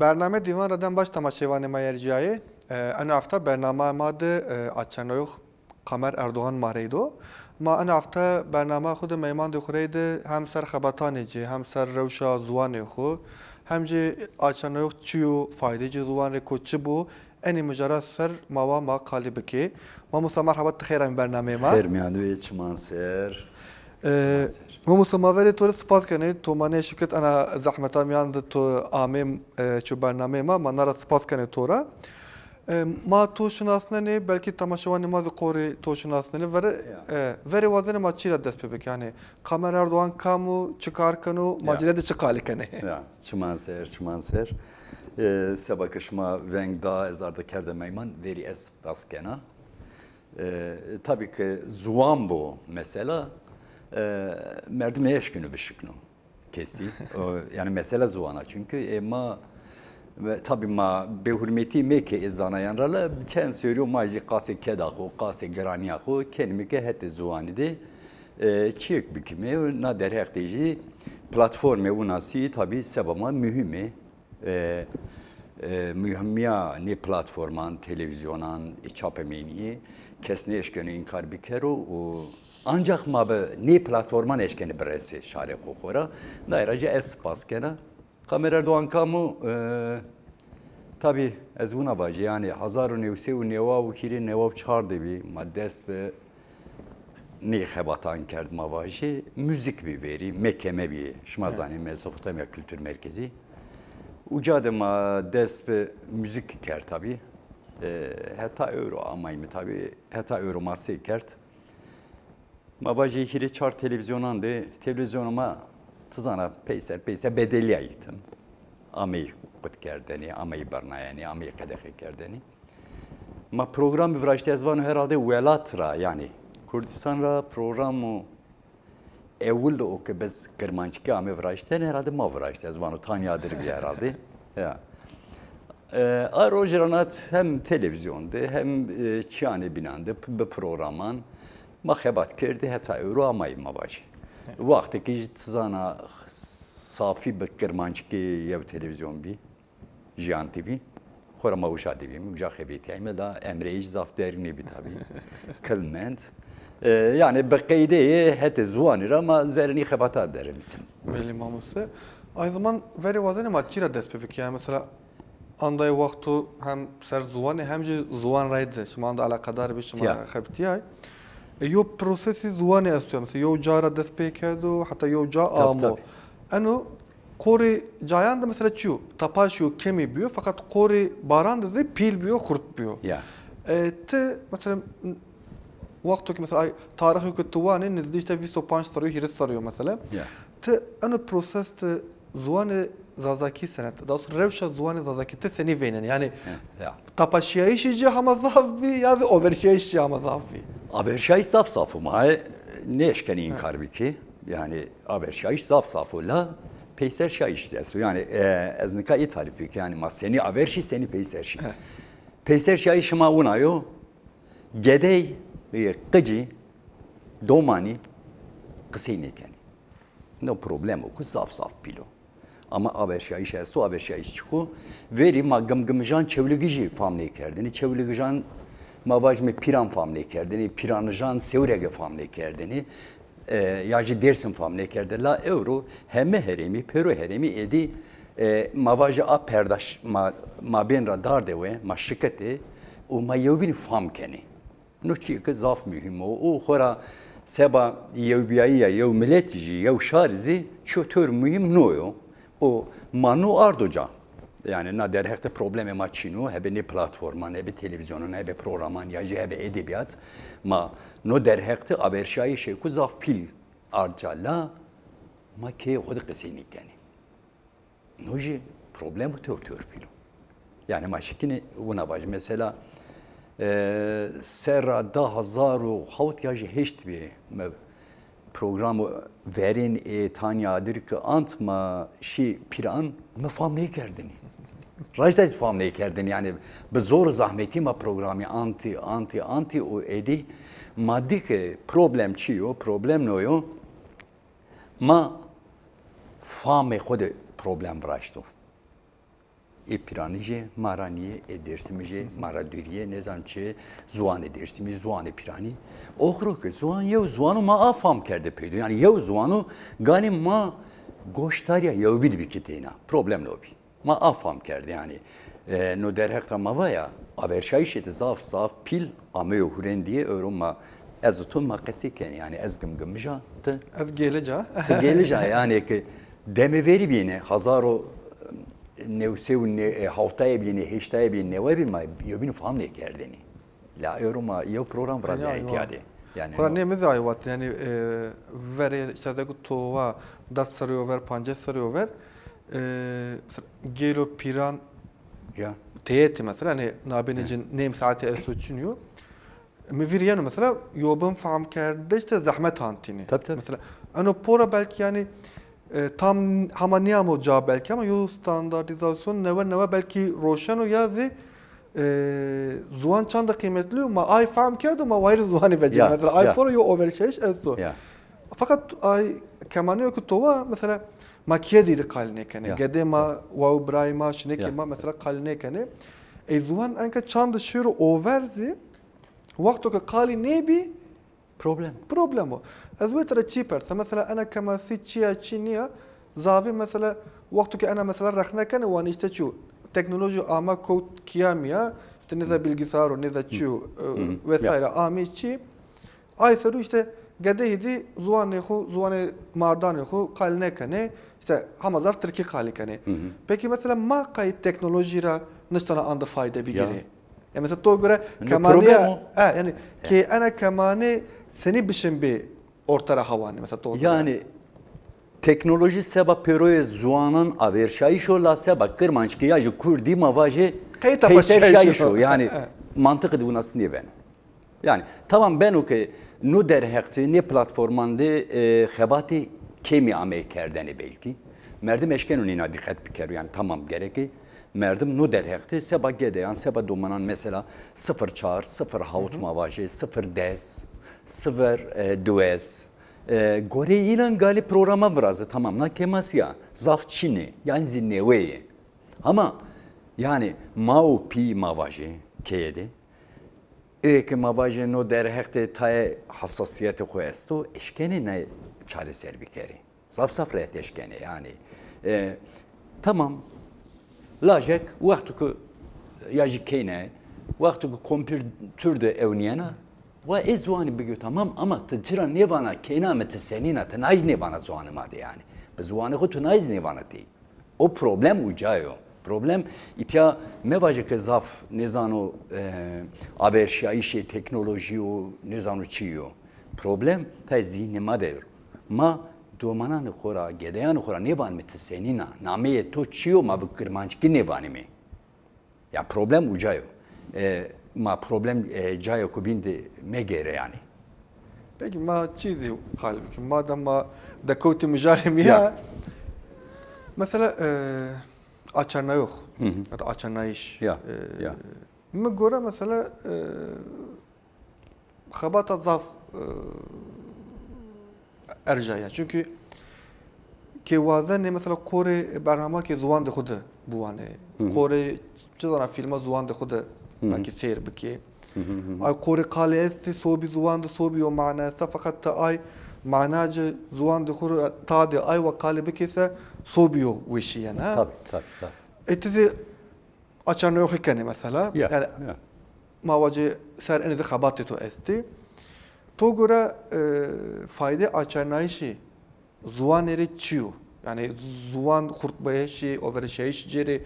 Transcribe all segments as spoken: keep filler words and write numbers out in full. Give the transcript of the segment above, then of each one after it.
Bername Dîvan ra dem baş temaşevanê ma ercîyayê. E, eno hefta bernama ma de, e, açanoyox Kamer Erdoğan ma reydo. Ma eno hefta bernama xwu de meymandê xwu reyde hem ser xebatanê ci, hem ser rewşa ziwanê xwu, hem jî açanoyox çi yo, faydê ci ziwan rê ko çi bo, enê mijara ser ma wa ma qalî bikê. Mamosta merheba, ti xeyr amî bernameyê ma. Xeyr mîyan de bê, çiman ser. E, Çiman ser. Mamosta ma verê to rê spas kenê, to ma nêşikit ena zehmeta mîyan de to amê, e, ço bernameyê ma, ma na ra spas kenê to ra. E, ma to şinasnenê, belkî temaşewanê ma zî qorê to şinasnenê. Verê, Ya. e, verê wazenê ma çî ra dest pê bikê? Yanî Kamer Erdoğan kam o, çi kar keno, ma Ya. ci rê de çi qalî kenê? Ya, çiman ser, çiman ser. E, seba ke şima veng da, ez arde kerde meyman, verî ez spas kena. E, tabî ke ziwan bo mesela, e, merdim nêeşkeno bişikno kesî. O, yanî mesela ziwan a. Çunkî, e, ma, ve tabî ma bêhurmetî meke ê zanayan ra la, çend serrî yo ma jî qasê keda xwu, qasê giranîya xwu kenîme ke hetê ziwanî de, e, çîyêk bikîme. Na derheq de jî platformê winasî tabî seba ma muhîm ê. E, e, muhîmîya nê platforman, televîzyonan, ê çapemenîyî kes nêeşkeno înkar bikero û ancax ma bi nê platforman eşkenê biresê şarê xo xo ra. Nayê ra jî ez spas kena. Kamer Erdoğan kam o? E, tabî ez wina vajî, yanî hezar û new sey û newa û hîrê newa û çar de bî, ma dest bi nê xebatan kerd, ma vajî, muzîk bî verî, M K M bî, şima Evet. zanî, Mezopotamya Kültür Merkezi. Uca de ma dest bi muzîk kerd tabî. E, heta ewro amayîme tabî, heta ewro ma sey kerd. Ma vajî hîrê çar televîzyonan de, televîzyona ma ti zana peyser peyser bedelîyayî tim. Ameyî qut kerdenî, ameyî birnayenî, ameyî qedexe kerdenî. Ma programî viraştî, ez vano herhalde welat ra, yanî Kurdistan ra programo ewil de o ke bes kirmanckî ame viraştene, herhalde ma viraştî, ez vano tanya dir bî herhalde. Ya. E, a rojî ra nat hem televîzyon de hem, e, çîyanê bînan de p-, bi programan ma xebat kerdî, heta ewro amayî ma vajî. Evet. Wextêkî jî ti zana safî bi kirmanckî yew televîzyon bî. Jiyan T V. Xora ma uca de bîme, uca xebetîyayme, la emreyê jî zaf derg nêbî tabî. Kil mend. E, yanî bi qeydeyê hetê ziwanî ra ma zerrê nî xebata deremîtim. Belê mamoste. Ay zaman verê wazenê ma çî ra dest pê bikê? Yanî mesela andayê wexto hem ser ziwanî hem jî ziwan reyde. Şima anda eleqedar bî, şima Ya. xebitîyay. E, yo prosesî ziwanî esto ya. Mesela yo ca ra dest pê kerdo, heta yo ca Tabî, amo. tabî. Eno qorê cayan de mesela çi yo? Tapaş yo, kemî bîyo, feqet qorê baran de zî pîl bîyo, xurt bîyo. Ya. E, ti mesela, n-, wexto ke mesela ay tarixê ke ti wanê nizdî îşte vîst û panc serrî yo, hîris serrî yo mesela. Ya. Ti eno proses de ziwanê zazakî senet, daha sonra rewşa ziwanê zazakî ti senî veynenê? Yanî Ya, ya. tapaşîyayîşî ci hema zaf bî ya zî averşîyayîş ci hema zaf bî? Averşîyayîş zaf zaf o, ma nêeşkenî înkar bikî. Yanî averşîyayîş zaf zaf o la peyserşîyayîş zî esto. Yanî, e, ez nika ê tarîf bikî. Yanî ma senî averşî, senî peyserşî. He. Peyserşîyayîş ma wina yo, gedey, e, qicî, domanî qisey nêkenî. No problem o ku zaf zaf pîl o. Ama averşîyayîş esto, averşîyayîş çik o. Verî ma gimgimijan Çewlîgijî fam nêkerdinî. Çewlîgijan ma vajîme pîran fam nêkerdinî, pîranijan Sêwrege fam nêkerdinî. E, ya jî Dêrsim fam nêkerdinî. La ewro heme herêmî, pêro herêmî êdî, e, ma vajî a perdaş ma, mabên ra dardê we, ma şikitê û ma yewbînî fam kenê. No çîyêke zaf muhîm o û xora seba yewbîyayîya yew miletî jî, yew şarî zî çiyo tewr muhîm no yo. Û ma no ardo ca. Yanî na derheq de problemê ma çin o, hebe nê platforman, hebe televîzyonan, hebe programan ya jî hebe edebîyat. Ma no derheq de averşîyayîşêko zaf pîl ard ca la ma keyê xo de qisey nêkenê. No jî problemo tewr tewr pîl o. Yanî ma şikînê wina vajî. Mesela, e, serra di hezar û hewt ya jî heşt bî, mi programo verên ê Tanya Adir ki ant, ma şî Pîran, mi fam nêkerdinî. Raşta zî fam nêkerdinî. Yanî bi zor û zahmetî ma programî antî, antî, antî û êdî ma dî ki problem çi yo, problem no yo. Ma famê xo de problem viraşto. Ê Pîranî jê ma ra nîyê, ê Dêrsimî jê ma ra dûrî yê, nêzan çi, ziwanê Dêrsimî, ziwanê Pîranî. Oxir o ke ziwan yew ziwan o, ma a fam kerde peydo. Yanî yew ziwan o, ganî ma goşdarîya yewbîn bikî teyna. Problem no bî. Ma a fam kerde yanî. E, no derheq ra ma va ya, averşayîşê de zaf zaf pîl ameyo hurendîye, ewro ma, ez û to ma qesey kenê. Yanî ez Gimgimij a, ti Ez Gêlij a. Ti Gêlij a, yanî ke demê verî bîne, hazar û new sey û ne-, e, hewtayê bîne, heştayê bîne, newê bîne, ma yewbînî fam nêkerdêne. La ewro ma yew program virazîya, eywa, îtya de. Yanî xora no nê mi zî ay vat, yanî, e, verê îşte zek to va des serrî yo ver, pancês serrî yo ver, e, mesela Gêl û Pîran Ya. teyetî mesela, yanî nabênê ci nêm saetî esto çin yo. Mi vîr yeno mesela, yobin fam kerdiş de zehmet hantînî. Tabii, tabii. Mesela eno pora belkî yanî, e, tam hema nîyamo ca belkî ama yo standardîzasyon newe newe belkî roşeno ya zî, e, ziwan çanda qîmetlî yo, ma ay fam kerdo, ma wayîr ziwanî vecî. Ya, mesela ay ya. pora yo overşayîş esto. Ya. Feqet ay kemanîyo ke to va, mesela ma kîye de îdî qalî nêkenê. Ya. Gedê ma, ya. wa û birayê ma, şinekê ya. ma mesela qalî nêkenê. Ey ziwan enka çanda şêro over zî, wexto ke qalî nêbî, Problem. problem o. Ez wê tira çî persa. Mesela ena kemasî çi ya, çi nîya? Zavî mesela wexto ke ena mesela rexne kenê, wanê îşte çi yo? Teknolojî ama kewt kîya mîya, îşte nêza bilgisayar o, nêza çi yo, e, Hı hı. vesaire amê çi? Ay serû îşte gedehî dî ziwanê xo, ziwanê mardanê xo qalî nêkenê, îşte hema zaf tirkî qalî kenê. Hı hı. Pekî mesela ma qayî teknolojî ra niştena anda fayde bigîrê? Ya. Ya mesela to gore No kemanîya, problem o. e, yanî kê ena kemanî senî bişin bê orte ra hewanî mesela to gore? Yanî teknolojî seba pêroyê ziwanan averşayîş o, la seba kirmanckî ya jî kurdî ma vajê Qey tapa peyser şayîş şayîş o. o. Yanî E. mantiqî de winasî nêbeno. Yanî tamam beno ke no derheq de, nê platforman de, e, xebatê kêmî ameyê kerdene belkî. Merdim eşkeno nîna dîqet bikero. Yanî tamam gereke merdim no derheq de seba gedeyan, seba domanan mesela sifir çar, sifir hewt ma vajê, sifir des, sifir, e, diwês. E, goreyê înan galê programa viraze, tamam, na kemasî ya. Zaf çin ê, yanî zî newê yê. Ama yanî ma û pî ma vajê keye de, ê ke ma vajê no derheq de tayê hesasîyetê xo esto, eşkenê nay çareser bikerê. Zaf zaf rehet eşkenê yanî. E, tamam, lajek wexto ke ya jî keyne, wexto ke kompîtur de ewnîyena, wa ê ziwanî bigîyo tamam ama ti ci ra nêvana keyna mi ti senîn a, ti nay zî nêvana ziwanê ma de yanî. Bi ziwanê xo ti nay zî nêvana tey. O problem uca yo. Problem îtya mevaje ke zaf nêzano, e, averşîyayîşê teknolojî yo, nêzano çi yo. Problem tayê zîhnê ma de yo. Ma domananê xo ra, gedeyanê xo ra nêvanîme ti senîn a, nameyê to çi yo, ma bi kirmanckî nêvanîme. Ya problem uca yo. E, ma problem, e, cayêko bîn de megêre yanî. Pekî ma çî zî qal bikin. Madem ma dekewtî mijarê mi ya. Ya. Mesela, e, açarnayox. Hı hı. Ya da açarnayîş. Ya, E, ya. mi gore mesela, e, xebata zaf, e, erjaya. Çunkî kê wazenê mesela qorê bernamakê ziwandê xo de biwanê. Hı hı. Qorê çi zana fîlma ziwandê xo de Hı hı. belkî seyr bikê. Hı hı, hı hı. Ay qorê qalê estê, sobî ziwan de sobî yo mana esta, feqet ti ay mana ci ziwandê xo ra tadê ay wa qalê bikê se sobî yo weşîyena. Tabii, tabii, tabii. E ti zî açarnayoxî kenê mesela. Ya, yanî ya. ma vacê ser enê de xebatê to estê. To gore, e, faydê açarnayîşî ziwanê rê çi yo? Yanî ziwan xurtbeyişî, overşayîş cê rê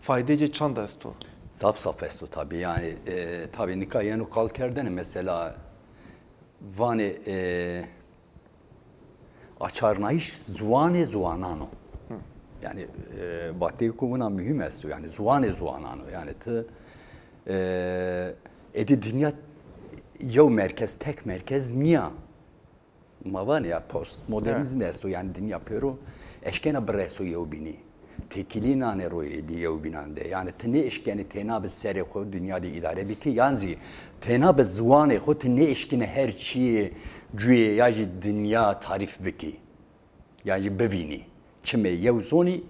faydê cê çand esto? Zaf zaf esto tabî. Yanî, e, tabî nika yeno qal kerdene mesela vanê, e, açarnayîş ziwanê ziwanan o. Hı. Yanî, e, vateyêko wina muhîm esto. Yanî ziwanê ziwanan o. Yanî ti, e, êdî dinya yew merkez, tek merkez nîya. Ma vanê ya postmodernîzm Evet. esto, yanî dinya pêro eşkena bireso yewbînî. Tekîlî nanê royê di yewbînan de. Yanî ti nêeşkenî têna bi serê xo dinya de îdare bikî, yan zî têna bi ziwanê xo ti nêeşkînî her çîyê cuyê ya jî dinya tarîf bikî. Yan jî bivînî. Çimê yew zonî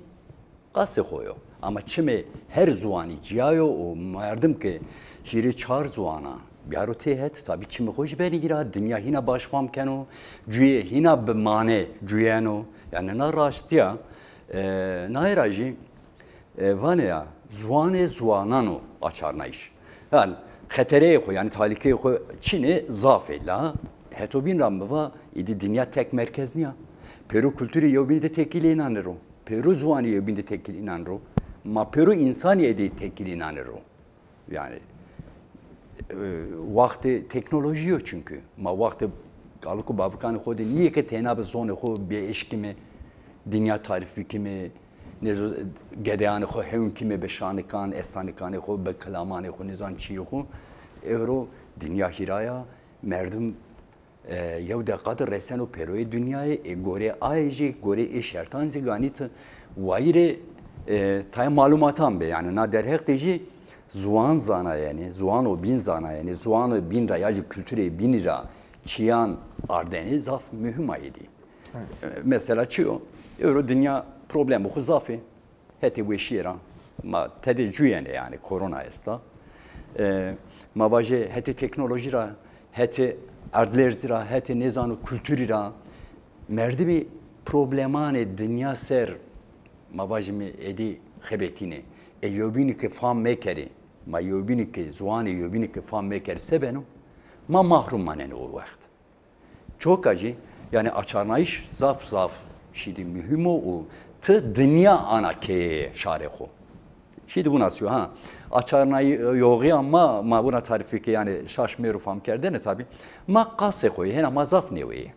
qasê xo yo. Ama çimê her ziwanî cîya yo û merdim ke hîrê çar ziwana biyaro têhet, tabî çimê xo jî benî hîra, dinya hîna baş fam keno, cuyê hîna bi mane cuyeno. Yanî na raştî ya, e, naye ra jî, e, vanê ya, ziwanê ziwanan o açarnayîş. Yanî xetereyê xo, yanî talîkeyê xo çin ê, zaf ê la heto bîn ra mi va, îdî dinya tek merkez nîya. Pêro kulturî yewbînî de tekîlê înan ro. Pêro ziwanî yewbînî de tekîlê înan ro. Ma pêro însanî êdî tekîlê înan ro. Yanî, e, waxtê teknolojî yo çunkî. Ma waxtê kalik û babikanê xo de nîyê ke têna bi zonê xo bieşkîme, dinya tarîf bikîme, nêzo gedeyanê xo hewn kîme bi şanikan, estanikanê xo, bi kilamanê xo, nêzan çîyê xo. Ewro dinya hîra ya, merdim e, yew deqa de reseno pêroyê dinyayê, ê gorê aye jî, gorê ê şertan jî ganî ti wayîrê, e, tayê malumatan bê. Yanî na derheq de jî ziwan zanayenê, ziwano bîn zanayenê, ziwano bîn ra ya jî kulturê bînî ra çîyan ardenê zaf muhîm a êdî. E, mesela çi yo? Ewro dinya problemê xo zaf ê. Hetê weşîye ra ma tede cuyenê, yanî korona esta. E, ma vajê hetê teknolojî ra, hetê erdlerzî ra, hetê nêzano kulturî ra merdimî problemanê dinya ser, ma vajîme, êdî xebetînê. E, yewbînî ke fam mekerê, ma yewbînî ke ziwanê yewbînî ke fam mekerê se beno? Ma mahrum manenê o wext. Coka jî, yanî açarnayîş zaf zaf şîdî muhîm o û ti dinya ana keye şarê xo. Şîdî wina sîyo ha. Açarnayî-, yoxîya ma, ma wina tarîf bikê, yanî şaş mêro famkerdene tabî. Ma qasê xo yê, hêna ma zaf nêwe yê.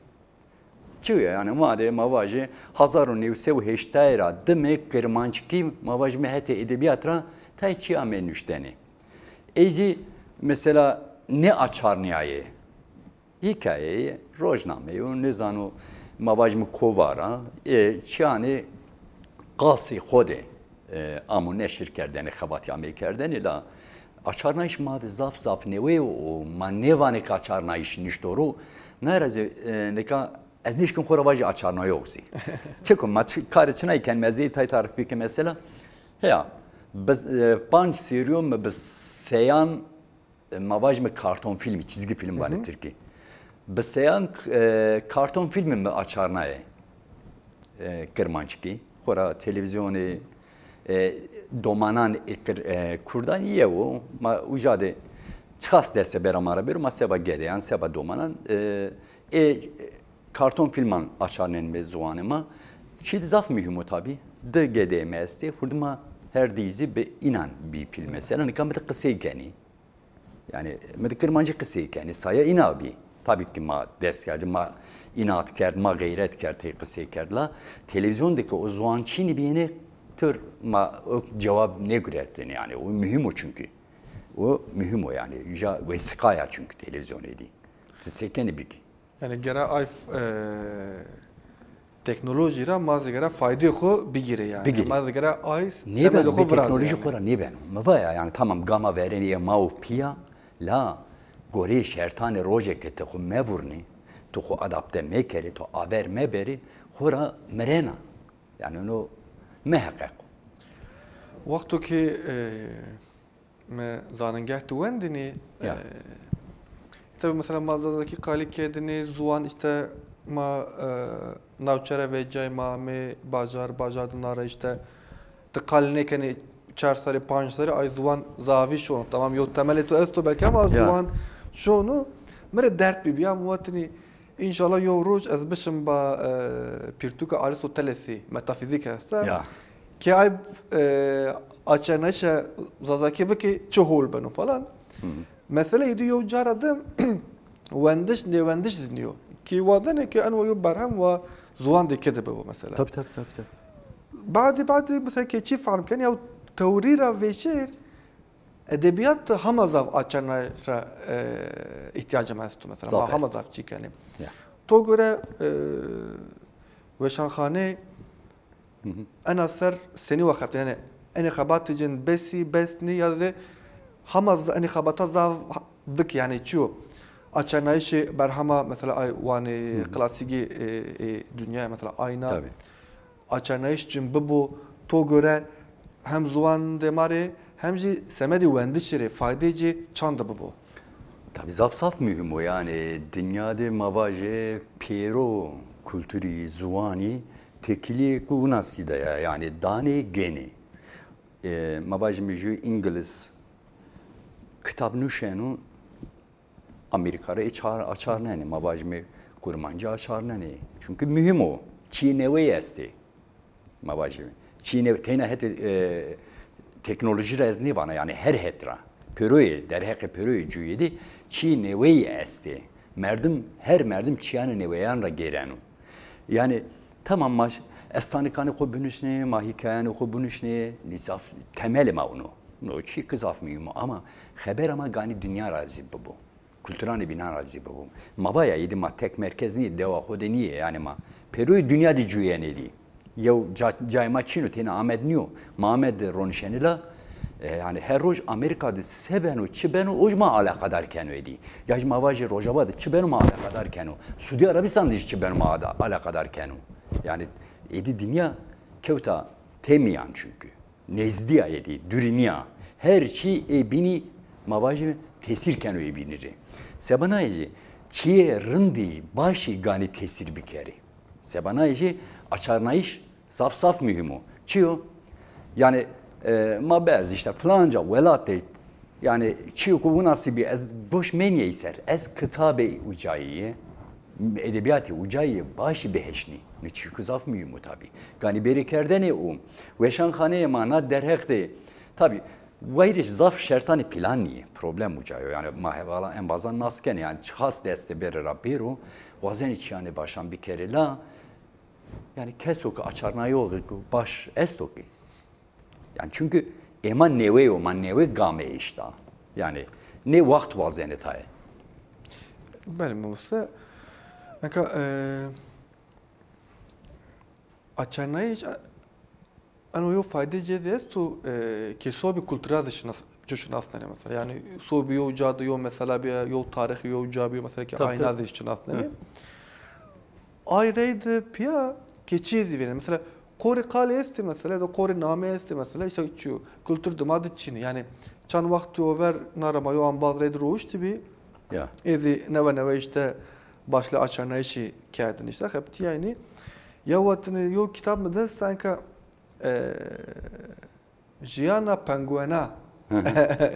Çi yo yanî, ma de ma vajê hezar û new sey û heştay ra dime kirmanckî, ma vajîme hetê edebîyat ra tay çî ame nuştenê. Ey zî mesela nêaçarnîyayê. Hîkayeyê, rojnameyê û nêzano, ma vajîme kovara, e, çîyanê qasê xo de, e, amo neşir kerdene, xebatî amey kerdene la açarnayîş ma de zaf zaf nêwe û ma nêvanê ke açarnayîş nişto ro. Naye ra zî, e, nika ez nêşkim xo ra vajî açarnayox zî. Çiko ma çi-, karê çinay ken, ma ez ey tay tarîf bike mesela. Heya, bi, e, panc serîyo mi bi seyan e, ma vajîme karton fîlmî, çizgi film vanê tirkî. Bi seyan, e, karton fîlmî mi açarnaye, e, kirmanckî. Xora televîzyonê, e, domanan ê kir-, e, kurdan yew o. Ma uca de çiqas dest bera ma ra bêro, ma seba gedeyan, seba domanan, e, ê karton fîlman açarnenîme ziwanê ma. Çî de zaf muhîm o tabî. Di gedeyê mi estê, hurdima her dî zî bi înan bî pîl mesela. Nika mi de qisey kenî. Yanî, mi di kirmancî qisey kenî, saya îna bî. Tabî ki ma dest kerdî, ma înat kerd, ma xeyret kerd, tey qisey kerd la. Televîzyon de ki o ziwan çinî bîyêne, tur ma o cewab nêguretêne yanî. O muhîm o çunkî. O muhîm o yanî. Uca wesîqa ya çunkî televîzyon êdî. Ti se kenî bikî. Yanî gere ay, e, teknolojî ra ma zî gere faydê xo bigîrê yanî. Bigîrê. Ma zî gere ay semedê xo virazê teknolojî yanî. Xo ra nêbeno. Mi va ya yanî tamam gama verênî yê ma û pîya, la goreyê şertanê rojê ke ti xo mevurnî, ti xo adapte mekerê, ti aver meberî, xo ra mirena. Yanî no meheqeq o. Wexto ke, e, mi zanîngeh de wendinî. Ya. E, tabi mesela ma zazakî qalî kerdinî, ziwan îşte ma, e, navçe ra vecîyay, ma amê bajar, bajar de na ra îşte ti qalî nêkenî çar serrî, panc serrî, ay ziwan zavî şono. Tamam, yew temelê to esto belkî ama ziwan şono. Mi rê derd bîbîya, mi watinî, înşallah yew roj ez bişim ba, e, pirtûka Aristotelesî, metafîzîk esta. Ya. Ke ay, e, açarnayîşa zazakî bikî çi hol beno falan. Hı hı. Mesele êdî yew cara de wendiş, nêwendiş zî nîyo. Kî wazenê ke eno yew berhem wa ziwan de kê de bibo mesela. Tabii, tabii, tabii, tabii. Badî, badî mesela ke çî fehm kenî, yew teorî ra vêşêr, edebîyat de hema zaf açarnayîş ra, e, îhtîyacê ma esto mesela. Ma hema zaf çî kenê. Ya. To gore, e, weşanxane ena ser senî wa xebitî? Yanî enê xebatê cin besî, bes nî ya zî hema z-, enê xebata zaf bikî yanî çi yo? Açarnayîşê berhema mesela ay wanê klasîkî, e, e, dinyaya mesela ayna. Tabii. Açarnayîş cin bibo, to gore hem ziwandê ma rê hem jî semedê wendişî rê faydeyê cê çand de bibo? Tabî zaf zaf muhîm o. Yanî dinya de ma vajê pêro kulturî, ziwanî tekilîyêko winasî de ya. Yanî danê gênê. E, ma vajîme jû îngiliz kitab nuşeno, Amerîka ra ê çar, açarnenê. Ma vajîme kurmancî açarnenê. Çunkî muhîm o. Çîyê neweyî estê. Ma vajîme. Çîyê newe, teyna hetê e, teknolojî ra ez nêvana, yanî her het ra. Pêroyê, derheqê pêroyê cuyê de çîyê neweyî estê. Merdim, her merdim çîyanê neweyan ra gêreno. Yanî tamam ma ş-, estanikanê xo binusnê, ma hîkayanê xo binusnê, nî zaf temelê ma wino. No çî ki zaf muhîm o. Ama xebera ma ganî dinya ra zî bibo. Kulturanê bînan ra zî bibo. Ma va ya êdî ma tek merkez nîyê, dewa xo de nîyê. Yanî ma pêroyê dinya de cuyenê dî. Yew ca-, cayê ma çin o, têna Amed nîyo. Ma Amed de ronişenê la, e, yanî her roj Amerîka de se beno, çi beno, o jî ma alaqadar keno êdî. Ya jî ma vajê Rojava de çi beno ma alaqadar keno. Suudî Arabîstan de jî çi beno ma ada-, alaqadar keno. Yanî êdî dinya kewta têmîyan çunkî. Nêzdîya êdî, durî nîya. Her çî ê bînî ma vajîme tesîr keno ê bînî rê. Seba naye jî çîyê rindî, başî ganî tesîr bikerê. Seba naye jî açarnayîş zaf zaf muhîm o. Çi yo? Yanî, e, ma berz îşte filanca welat de, yanî çîyo ku winasî bî, ez goş menîyey ser. Ez kitabê ucayî yê, edebîyatê ucayî yê başî biheşnî. Nê çîyo ku zaf muhîm o tabî. Ganî bêrê kerdene û weşanxaneyê ma na derheq de, tabî, wayîrê zaf şertanê pîlan nîyê. Problem uca yo. Yanî ma hevala embazan nas kenê. Yanî çiqas destê bêrê ra bêro, wazenê çîyanê başan bikerê la, yanî keso ke açarnayoxêko baş esto ki. Yanî çunkî ê ma newe yo, ma newe game îşta. Yanî nê waxt wazenê taye. Belê mamoste. Nika, e, açarnayîş, a-, eno yo faydê cê zî esto, e, ke sobî kultura zî şinas-, ci şinasnenê mesela. Yanî sobî yo ca de yo mesela bîya, yo tarîxî yo ca bîyo mesela ke ayna zî şinasnenê. Ay reyde pîya ke çîyê zî vênenê. Mesela qorê qalê estê mesela, ya da qorê namê estê mesela, îşte çîyo kultur di ma de çin ê. Yanî çand wextî o ver na ra ma yo embaz reyde roştîbî. Ya. Ê zî newe newe îşte başlê açarnayîşî kerdin îşte. Xebitîyaynî. Ya wextî yo kitab mi dest sanka, e, Jiyana penguena.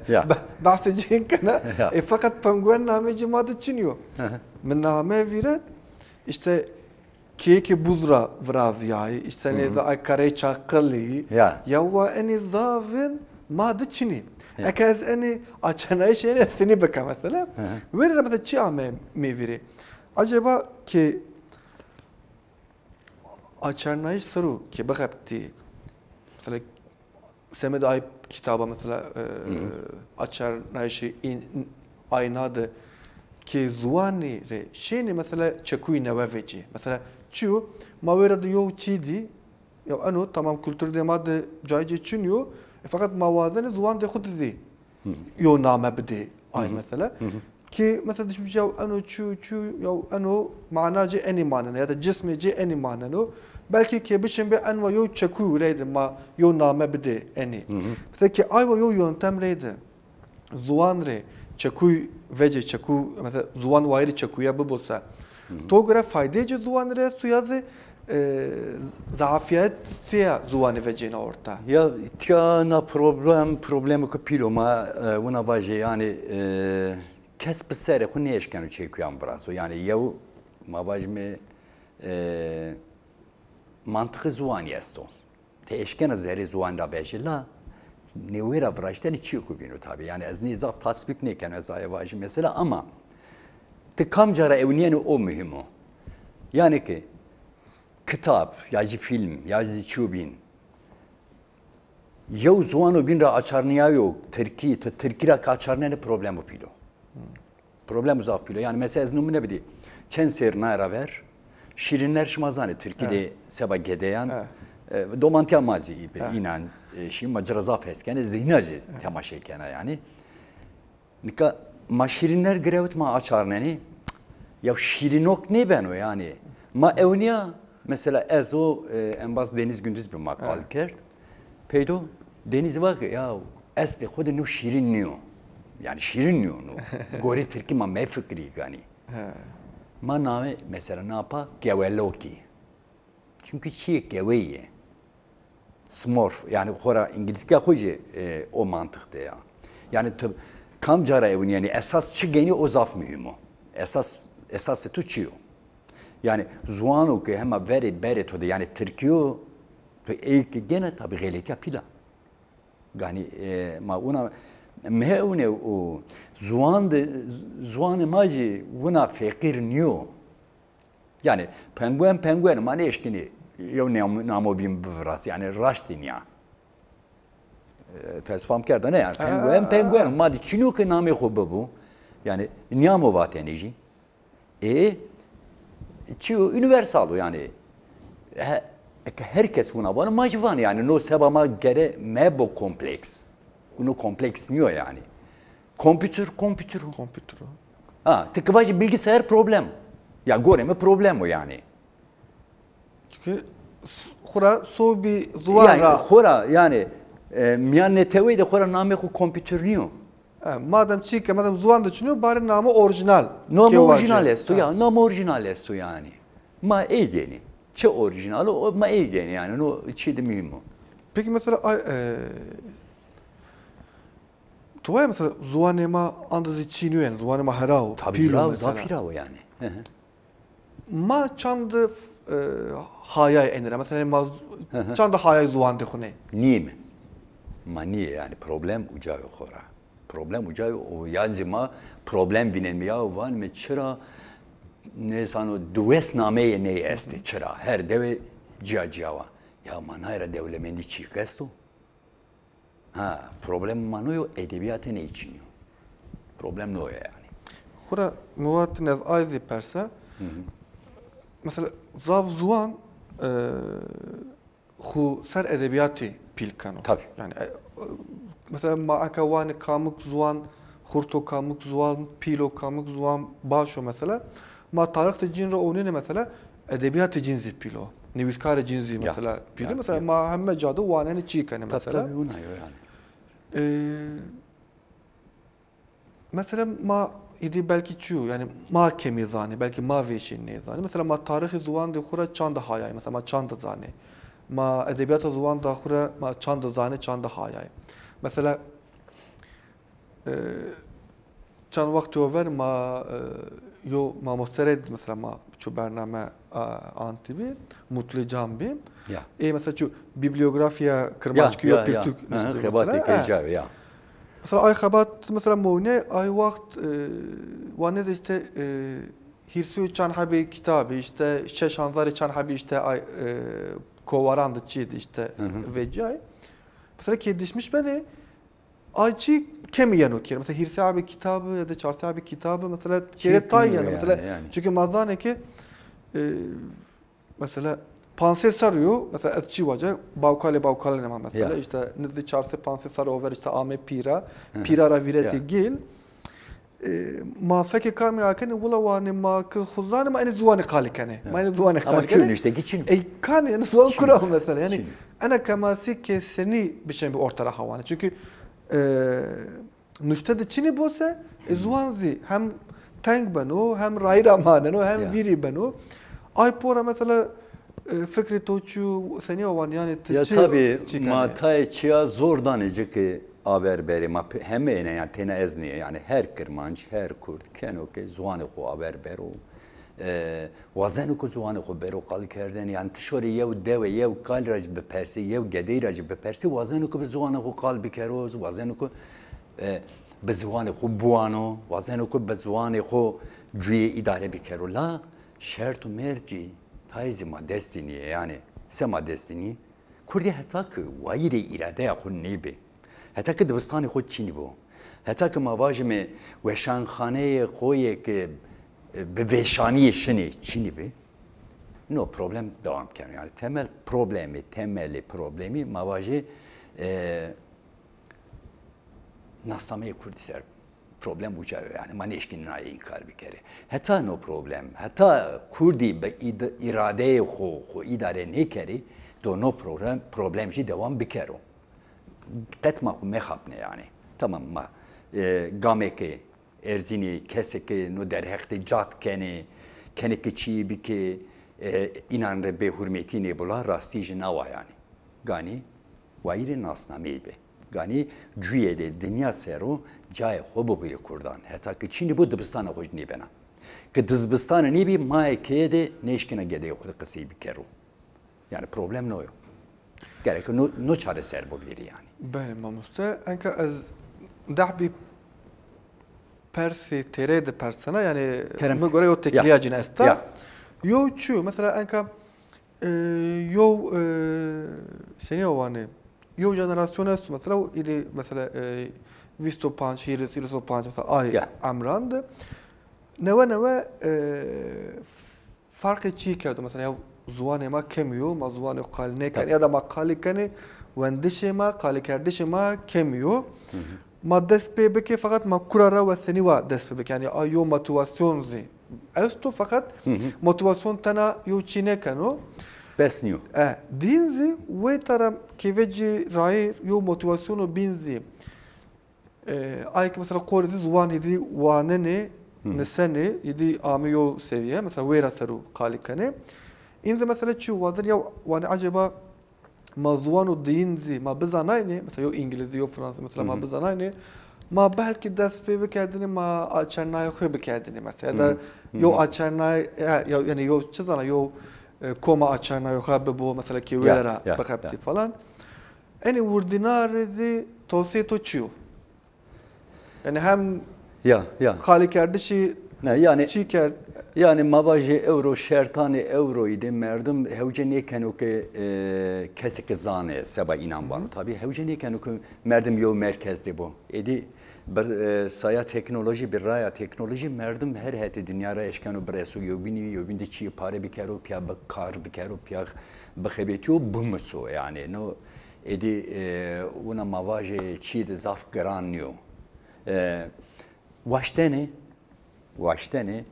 Ya. Be-, behsê cîn kena. Ya. E, feqet penguen namê cî ma de çin yo. Mi name vîret, îşte keyekê buz ra virazîyayî, îşte nêze ay karey çaqilî. Ya. Ya wa enê zavên ma de çin ê. Ya. Eke ez enê açarnayîşê enê sinî bika mesela. Verê ra mesela çi ame mi vîrê? Acaba ki açarnayîş ser o ke bixebitî, mesela semedê ay kitaba mesela, e, açarnayîşê în-, ayna de ke ziwanî rê şênê mesela çekuyî newe vecî. Mesela çi yo? Ma wêra de yo çî dî, ya eno tamam kultur de ma de cayê cê çin yo, e, feqet ma wazenê ziwandê xo de zî yo name bidê ay mesela. Ki mesela dişmiş ya eno çu çu ya eno mana cê enî maneno ya da cismê cê enî maneno. Belkî ke bişên bê enwa yo çekuy reyde ma yo name bidê enî. Mesela ke aywa yo yontem reyde ziwan rê çekuy vecê çekuy mesela ziwan wayirê çekuya bibo se. To gore faydê cê ziwanî rê esto ya zî, e, zafîyetîya ziwanî vecêna orta? Ya tîya na problem, problemêko pîl o ma, e, wina vajê, yanî, e, kes bi serê xo nêeşkeno çekuyan virazo. Yanî yew ma vajîme, e, mantiqê ziwanî esto. Ti eşkena zerrê ziwan ra vejî la newê ra viraştenê çîyêko bîno tabî. Yanî ez nê zaf tasbîk nêkeno, ez aye vajî mesela, ama ti kamca ra ewnîyenê o muhîm o. Yanî ke kitab ya jî fîlm ya jî çîyo bîn yew ziwano bîn ra açarnîyayo, tirkî, ti tirkî ra ke açarnenê problemo pîl o. Problem zaf pîl o. Yanî mesela ez numune bidî. Çend serr naye ra ver Şîrinler, şima zanê tirkî de seba gedeyan, e, domantîya ma zî înan, e, şî ma ci ra zaf hes kenê, zî hîna jî temaşe kena yanî. Nika ma Şîrinler girewt ma açarnenê. Ya şîrinok nêbeno yanî. Ma ewnîya mesela ez û, e, embaz Deniz Gündüz bi ma qal kerd. Peydo Denîz va ke ya eslê xo de no şîrin nîyo. Yanî şîrin nîyo no. Gorê tirkî ma mefikirî ganî. He. Ma name mesela napa gewelokî. Çünkü çiyê geweyî yê. Smurf, yanî xora îngilîzkîya xo jî e, o mantiq de ya. Yanî tu kam cara ewin yanî esas çi genî o zaf muhîm o. Esas, esasê tu çi yo? Yanî ziwano ke hema verê berê to de yanî tirkî yo, tu ey ke gene tabî xeletîya pîl a. Ganî e, ma wina mihewne û ziwan de, ziwanê ma jî wina feqîr nîyo. Yanî penguen penguen ma nêşkînî yew nam-, namo bîn biviras. Yanî raştî nîya. E, tu ez fam kerda ne yanî penguen penguen ma de çînî yo ke namê xo bibo. Yanî nîyamo vatene jî. E, çi yo, universal o yanî. He, eke her kes wina vano, ma jî vanê yanî. No seba ma gere mebo kompleks. No kompleks nîyo yanî. Kompütür, kompütür o. Kompütür o. Ha, ti ki vajî bilgisayar problem. Ya gorê mi problem o yanî. Çünkü s-, xura sobî ziwan yanî ra. Xura yanî e, miyan netewey de xura namê xo kompütür nîyo. E, madem çî ke, madem ziwan de çinî yo, bari namo orîjînal. Namo orîjînal esto ya, namo orîjînal esto yanî. Ma ey genî. Çi orîjînal o, ma ey genî yanî. No çî de muhîm o. Peki mesela ay, e, tu vaya mesela ziwanê ma andizî çînî yo yanî, ziwanê ma hera o, pîl o mesela. Tabî, zafî ra o yanî. Hı hı. Ma çand, e, hayay enî ra? Mesela ma z-, çand hayay ziwan de xo nê? Nîyê mi? Ma nîyê yanî problem uca yo xora. Problem uca yo, o yan zî ma problem vînenme ya, vanme çira nêzano diwes nameyê ney estê, çira her dewe cîya cîya wa. Ya ma nay ra dewlemendî çî qesto? Ha, problem ma no yo, edebîyatê ney çin yo. Problem no yo yanî. Xura mi vatine ez ay zî persa. Mesela zaf ziwan, e, xu ser edebîyatî pîl keno. Tabî. Yanî, e, mesela ma eke vanê kamik ziwan xurt o, kamik ziwan pîl o, kamik ziwan baş o mesela. Ma tarîx de cîn ra ownêne mesela, edebîyatê cîn zî pîl o. Nivîskarê cîn zî mesela pîl o. Mesela ma heme ca de wanenê çî kenê mesela. Tabî, tabî, wina yo yanî. E, mesela ma îdî belkî çi yo, yanî ma kemî zanê, belkî ma vêşî nêzanê. Mesela ma tarîxê ziwandê xo ra çand hayay, mesela ma çand zanê. Ma edebîyata ziwanda xo ra ma çand zanê, çand hayay. Mesela E, çend wextî o ver ma, e, yo mamoste rê dî, mesela ma çu bername, a, antî bî, Mutlu Can bî. Ya. Ê mesela çu bibliografîya kirmanckî yo pirtûk niştî mesela. Xebatê kê ca yo ya. Mesela ay xebat, mesela mone, ay wext, e, wanê de îşte, e, hîrsî û çend hebî kitabî, îşte şeş hanzarî çend hebî îşte ay, e, kowaran de çî dî îşte vecîyay. Mesela kê dişmiş benê, ay çî kemî yeno kir. Mesela hîrsî hebî kitabî ya da çarsî hebî kitabî mesela kêrê tay yeno. Mesela, çünkü ma zanê ke, e, mesela pansê serrî yo, mesela ez çî vace, bawkalê bawkalanê ma mesela, îşte nizdî çarsê pansê serrî o ver îşte amê pîra, pîra ra vîretê gil. E, ma fekê kamî akenê, wila wanê ma ki xu zanê, ma enê ziwanê qalî kenê. Ma enê ziwanê qalî kenê. Ama çi nuşte ki çin. Ey kanê, enê ziwan kura mesela. Yanî ena kemasî ke senî bişen bi orta ra hawanê. Çünkü, e, nuşte de çinî bo se, e, ziwan zî hem teng beno, hem rayîr amaneno, hem vîrî beno. Ay pora mesela, e, fikrê to çi, senî awan, yanî ti çi, tabî, ma tayê çîya zor danê ci ki aver berê ma pe-, heme êne, yanî têna ez nîye, yanî her kirmanc, her kurd keno ke ziwanê xo aver bero. E, wazeno ke ziwanê xo bero qal kerdene, yanî ti şorê yew dewe, yew kal ra jî bipersê, yew gedey ra jî bipersê, wazeno ke bi ziwanê xo qal bikero, wazeno ke, e, bi ziwanê xo biwano, wazeno ke bi ziwanê xo cuyê îdare bikero. La şert û mert jî tayê zî ma destî nîye, yanî se ma destî nîye? Kurdî heta ki wayîrê îradeya xo nêbê, heta ki dibistanê xo çinî bo, heta ki ma vajîme weşanxaneyê xo yê ki, e, bi vêşanîye şinê çinî bê, no problem dewam keno. Yanî temel problemî, temelê problemî ma vajê, e, nasnameyê kurdî ser. Problem uca yo, yanî ma nêşkînî naye înkar bikerê. Heta no problem, heta kurdî bi îd-, îradeyê xo, xo îdare nêkerê, do no problem, problem jî dewam bikero. Qet ma xwu mexapnê yanî. Tamam ma e, gamê ke erzînê, kesê ke no derheq de cad kenê, kenê ke çîyê bike, e, înan rê bêhurmetî nêbo la rastî jî nawa yanî. Ganî wayîrê nasnameyî bê. Ganî cuyê de dinya ser o cayê xo bibo yê kurdan. Heta ke çî nêbo dibistana xo jî nêbena. Ke dibistana nêbî, ma yê keye de nêşkena gedeyê xo de qisey bikero. Yanî problem no yo. Gerek no, no çareser bo vîrî yanî. Belê mamoste. Enka ez deh bî persê têrê de persena, yanî Kerem. Mi gore yo tekliya cin esta. Ya. Yo çi yo? Mesela enka e, yo e, senî yo vanê? Yo jenerasyon esto mesela, îdî mesela e, vîst û panc, hîris, hîris û panc mesela ay Ya. Emran de. Newe newe e, farqê çî kerdo. Mesela ya ziwanê ma kemî yo, ma ziwanê xo qalî nêkenê, ya da ma qalî kenê wendişê ma, qalîkerdişê ma kemî yo. Ma dest pê bikê, feqet ma kura ra we senî wa dest pê bikê. Yanî a yo motivasyon zî esto, feqet motivasyon tena yo çî nêkeno. Bes nîyo. E, dîn zî wê tara kêvecî rayîr yo motivasyono bîn zî. E, ay ki mesela qorê zî ziwan êdî wanenê, nisenê, êdî amê yo seviye, mesela wêra ser o qalî kenê. În zî mesela çi wazenê ya, wanê acaba ma ziwano diyîn zî ma bizanaynê, mesela yo îngilîzî, yo fransî, mesela ma bizanaynê, ma belkî dest pê bikerdinê, ma açarnayê xo bikerdinê mesela, ya da yo açarnayê, ya, ya, yanî yo çi zana, yo e, koma açarnayê xo bibo, mesela ki Ya, wêra ya, bixebitî ya. falan. Enê wirdîna rê zî tewsîyê to çi yo? Yanî hem Ya, ya. qalîkerdişî Ne, yanî, çî kerd? yanî ma vajê ewro, şertanê ewroyî de merdim hewce nêkeno ke, e, kesê ke zanê seba înan vano. Tabî hewce nêkeno ke merdim yew merkez de bo. Êdî bir, e, saya teknolojî, bir raya teknolojî merdim her hetê dinya ra eşkeno bireso yewbînî, yewbîn de çîyê pare bikero, pîya bi kar bikero, pîya bixebetîyo, bimuso yanî. No, êdî, e, wina ma vajê çîyê de zaf giran nîyo. E, waştenê, waştenê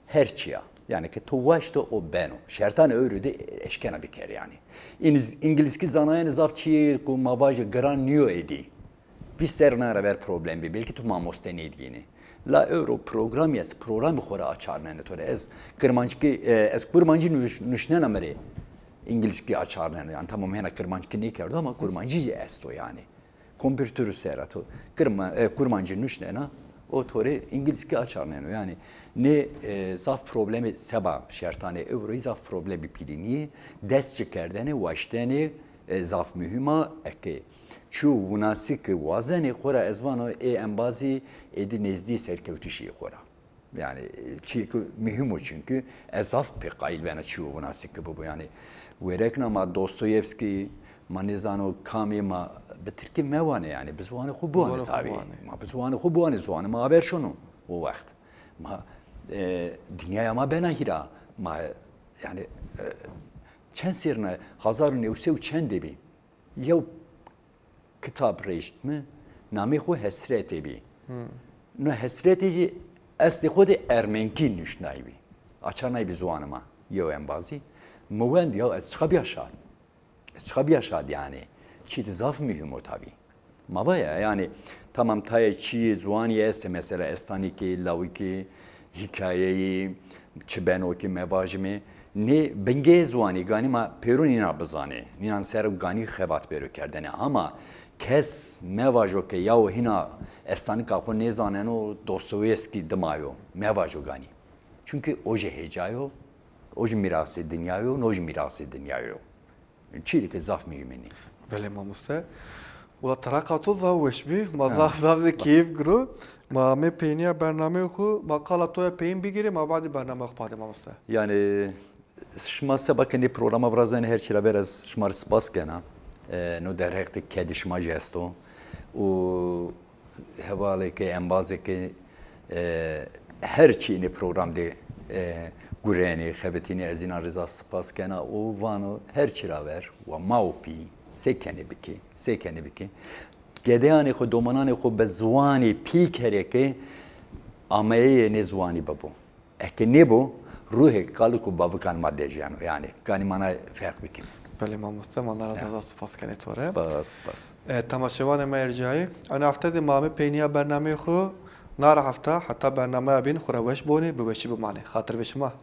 her çîya. Yanî ke to waşto o beno. Şertanê ewro de eşkena bikerê yanî. Îngiliz-, îngilizkî zanayene zaf çîyê ku ma vajê giran nîyo êdî. Vîst serrînan ra ver problem bî. Belkî tu mamoste nêdîyêne. La ewro programî est, programî xo ra açarnenê to rê. Ez kirmanckî, e, ez kurmancî nuş-, nuşnena mi rê îngilizkî açarneno. Yanî tamam hena kirmanckî nêkerdo ama kurmancî zî esto yanî. Kompîuterû ser ra to kirma-, e, kurmancî nuşnena, o to rê îngilizkî açarneno. Yanî nê, e, zaf problemî seba şertanê ewroyî zaf problemî pîlînî yê. Dest ci kerdene, waştene, e, zaf muhîm a. Eke çîyo winasî ki wazenê xo ra, ez vano ê embazî êdî nêzdîyê serkewtişî yê xo ra. Yanî, e, çîyêko muhîm o çunkî ez zaf pê qayîl bena çîyo winasî ki bibo. Yanî, wêrekna ma Dostoyevskî, ma nêzano kamî, ma bi tirkî mewanê yanî, bi ziwanê xo biwanê Ziwanê xo tabî. biwanê. Ma bi ziwanê xo biwanê, ziwanê ma aver şono o wext. Ma, e, dinyaya ma bena hîra. Ma, yanî, e, çend serrîna, hezar û new sey û çend de bî. Yew kitab reşt mi, namê xo Hesretê bî. No Hesretê jî eslê xo de ermenkî nuşnaybî. Açarnaybî ziwanê ma yew embazî. Mi wend ya ez çiqa bîya şad. Ez çiqa bîya şad yanî. Çî de zaf muhîm o tabî. Ma va ya yanî tamam tayê çîyê ziwanî estê mesela estanîkê, lawikê, hîkayeyî, çi beno ke mevajimê. Nê bingê ziwanî ganî ma pêro nîna bizanê. Nînan ser ganî xebat bêro kerdene. Ama kes mevajo ke yaw hîna estanika xo nêzaneno Dostoyevskî dima yo. Mevajo ganî. Çunkî o jî hêca yo, o jî mîrasê dinya yo, no jî mîrasê dinya yo. Çîyêk zaf muhîm ê nê. Belê mamoste. Wela teraqa to zaf weş bî. Ma Ha, zaf zaf zî spas. keyf giro. Ma amê peynîya bernameyê xo, ma qala to ya peyin bigîrê, ma badê bernameyê xo padê mamoste. Yanî şima seba ke nê programa virazenê, her çî ra ver ez şima rê spas kena. E, no derheq de kedê şima jî esto. Û hevalêke, embazêke, e, her çî inê program de, e, gurenê, xebitînê, ez înan rê zaf spas kena û vano her çî ra ver, wa ma û pî, se kenê bikê, se kenê bikê. Gedeyanê xo, domananê xo bi ziwanê pîl kerê ke ameyeyê nê ziwanî bibo. Eke nêbo, ruhê kalik û bavikan ma dejeno. Yanî, ganî ma na ferq bikîme. Belê mamoste, ma na ra zaf zaf spas kenê to rê. Spas, spas. E, temaşevanê ma ercayî, ena hefte zî ma amê peynîya bernameyê xwu. Na ra hefte heta bernameya bîn xwu ra weş bonê, bi weşî bimanê. Xatir be şima.